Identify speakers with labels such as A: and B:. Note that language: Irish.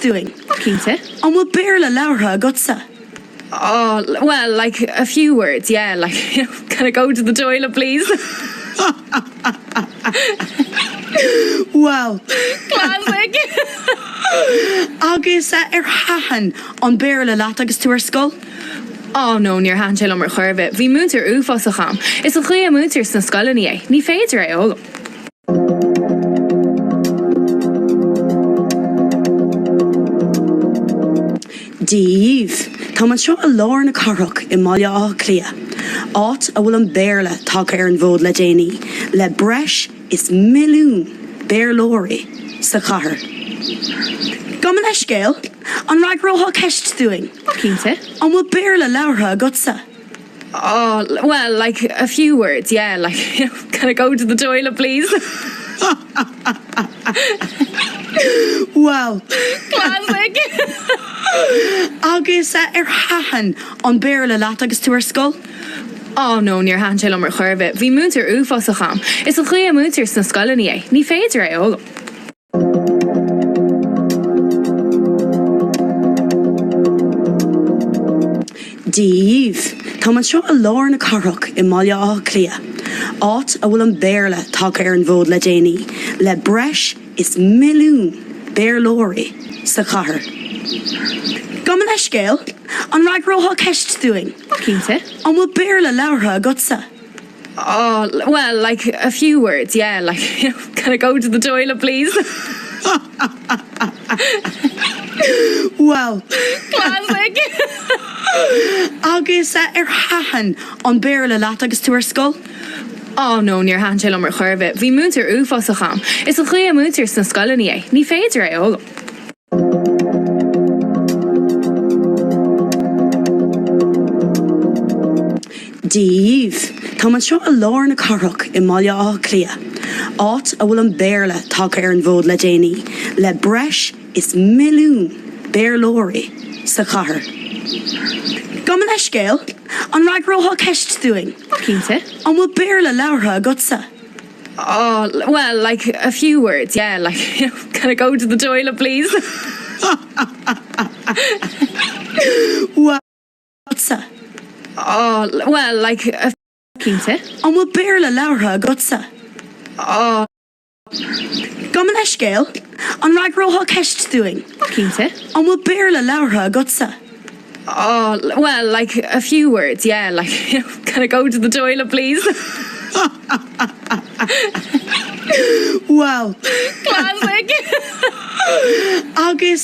A: dúinn?
B: Cinnte.
A: An bhfuil Béarla labhartha agatsa?
B: Oh, well, like a few words, yeah, like, you know, can I go to the toilet, please?
A: Well.
B: Classic!
A: Agus ar thaitin an Béarla leat agus tú ar scoil?
B: Oh no, níor thaitin sé liom ar chor ar bith. Bhí múinteoir uafásach a'm. Is an chaoi a múintear sna scoileanna é. Ní féidir é a fhoghlaim.
A: Dia dhaoibh. Táim anseo i lár na cathrach i mBaile Átha Cliath, áit a bhfuil an Béarla tagtha ar an bhfód le déanaí, le breis is milliún Béarlóirí sa chathair. Gabh mo leithscéal, an bhfreagrófá ceist dúinn?
B: Cinnte.
A: An bhfuil Béarla labhartha agatsa?
B: Oh, well, like a few words, yeah, like, you know, can I go to the toilet, please?
A: Well.
B: Classic!
A: Agus ar thaitin an Béarla leat agus tú ar scoil?
B: Oh no, níor thaitin sé liom ar chor ar bith. Bhí múinteoir uafásach a'm. Is an chaoi a múintear sna scoileanna é. Ní féidir é a fhoghlaim.
A: Dia dhaoibh. Táim anseo i lár na cathrach i mBaile Átha Cliath, áit a bhfuil an Béarla tagtha ar an bhfód le déanaí, le breis is milliún Béarlóirí sa chathair. Gabh mo leithscéal, an bhfreagrófá ceist dúinn?
B: Cinnte.
A: An bhfuil Béarla labhartha agatsa?
B: Oh, well, like a few words, yeah, like, you know, can I go to the toilet, please?
A: Well.
B: Classic!
A: Agus ar thaitin an Béarla leat agus tú ar scoil?
B: Oh no, níor thaitin sé liom ar chor ar bith. Bhí múinteoir uafásach a'm. Is an chaoi a múintear sna scoileanna é. Ní féidir é a fhoghlaim.
A: Dia dhaoibh. Táim anseo i lár na cathrach i mBaile Átha Cliath, áit a bhfuil an Béarla tagtha ar an bhfód le déanaí, le breis is milliún Béarlóirí sa chathair. Gabh mo leithscéal, an bhfreagrófá ceist dúinn?
B: Cinnte.
A: An bhfuil Béarla labhartha agatsa?
B: Oh, well, like a few words, yeah, like, you know, can I go to the toilet, please?
A: Well. Agatsa?
B: Oh, well, like a. Cinnte.
A: An bhfuil Béarla labhartha agatsa?
B: Oh.
A: Gabh mo leithscéal, an bhfreagrófá ceist dúinn?
B: Cinnte.
A: An bhfuil Béarla labhartha agatsa?
B: Oh, well, like a few words, yeah, like, you know, can I go to the toilet, please?
A: Well.
B: Classic!
A: Agus.